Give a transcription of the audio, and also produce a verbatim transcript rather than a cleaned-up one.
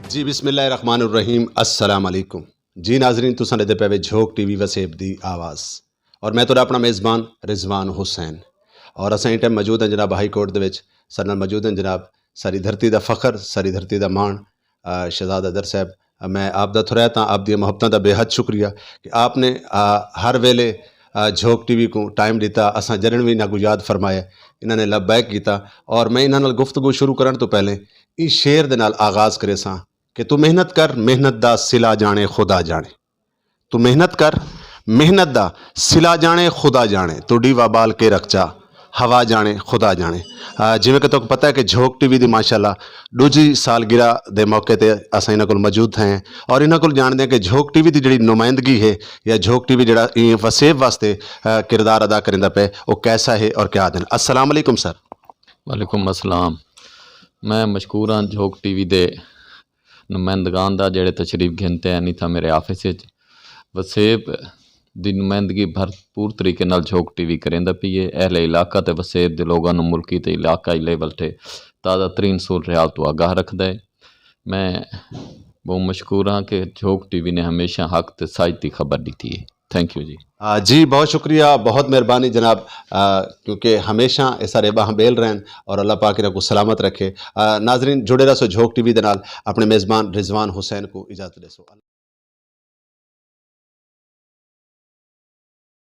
جی، بسم اللہ الرحمن الرحیم۔ السلام علیکم۔ جی ناظرین، تساں دے پے وے جھوک ٹی وی وسیب دی آواز، اور میں تہاڈا اپنا میزبان رضوان حسین۔ اور اساں اس ٹائم موجود ہیں جناب ہائی کورٹ دے وچ۔ سارے نال موجود ہیں جناب ساری دھرتی دا فخر، ساری دھرتی دا مان، آ، شہزاد ادر صاحب۔ آ، میں آپ دا تھوڑا تاں آپ دی محبتاں دا بے حد شکریہ کہ آپ نے، آ، ہر ویلے، آ، جھوک ٹی وی کو ٹائم دیتا۔ اساں جنن وی انہاں کو یاد فرمایا، انہاں نے لبیک کیتا۔ اور میں انہاں نال گفتگو شروع کرن تو پہلے اس شعر دے نال آغاز کرے ساں کہ تو محنت کر، محنت دا سلا جانے خدا جانے۔ تو محنت کر، محنت دا سلا جانے خدا جانے، تو ڈیوا بال کے رکھچا ہوا جانے خدا جانے۔ آ، جویں کہ تہاکوں پتہ ہے کہ جھوک ٹی وی دی ماشاءاللہ دوجی سالگرہ دے موقع تے اساں انہاں کول موجود ہیں، اور انہاں کول جانتے ہیں کہ جھوک ٹی وی دی جڑی نمائندگی ہے یا جھوک ٹی وی جڑا ایں وسیب واسطے، آ، کردار ادا کریندا پے، وہ کیسا ہے اور کیا دن۔ السلام علیکم سر۔ وعلیکم السلام۔ میں مشکور ہاں جھوک ٹی وی دے نمائندگان دا جڑے تشریف گھنتے ہیں نہیں تھا میرے آفس وچ۔ وسیب دی نمائندگی بھرپور طریقے نال جھوک ٹی وی کریندا پئی ہے۔ اہل علاقہ تے وسیب دے لوگاں نوں ملکی تے علاقائی لیول تے تازہ ترین صورتحال تو آگاہ رکھدا ہے۔ میں بہت مشکور ہاں کہ جھوک ٹی وی نے ہمیشہ حق تے سچ دی خبر دتی ہے۔ تھینک یو جی۔ آ، جی، بہت شکریہ، بہت مہربانی جناب، آ، کیونکہ ہمیشہ یہ سارے باہ بیل رہن اور اللہ پاک انہاں کو سلامت رکھے۔ آ، ناظرین، جڑے رہو سو جھوک ٹی وی دے نال۔ اپنے میزبان رضوان حسین کو اجازت دے سو۔